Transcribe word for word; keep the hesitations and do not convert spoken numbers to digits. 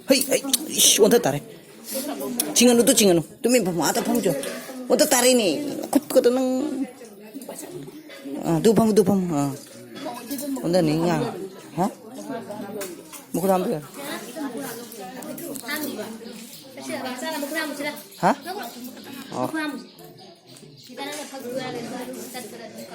ꯍꯩ, ꯍꯩ, ꯏꯁ, ꯑꯣꯟꯊ ꯇꯥꯔꯦ꯫ ꯆꯤꯡꯉꯅꯨ, ꯇꯨ ꯆꯤꯡꯉꯅꯨ꯫ ꯇꯨꯃꯤꯟ ꯐꯝꯃꯣ, ꯑꯥꯗ ꯐꯝꯖꯣ꯫ ꯑꯣꯟꯊ ꯇꯥꯔꯦꯅꯦ꯫ ꯈꯨꯠꯀꯗꯣ ꯅꯪ꯫ ꯑꯥ, ꯇꯨ ꯐꯝꯃꯨ, ꯇꯨ ꯐꯝꯃꯨ꯫ ꯑꯥ꯫ ꯑꯣꯟꯊꯅꯤ, ꯉꯥ꯫ ꯍꯥ? ꯃꯈꯨꯠ ꯍꯥꯝꯕ ꯌꯥꯔꯦ꯫ ꯍꯥ? ꯑꯣ꯫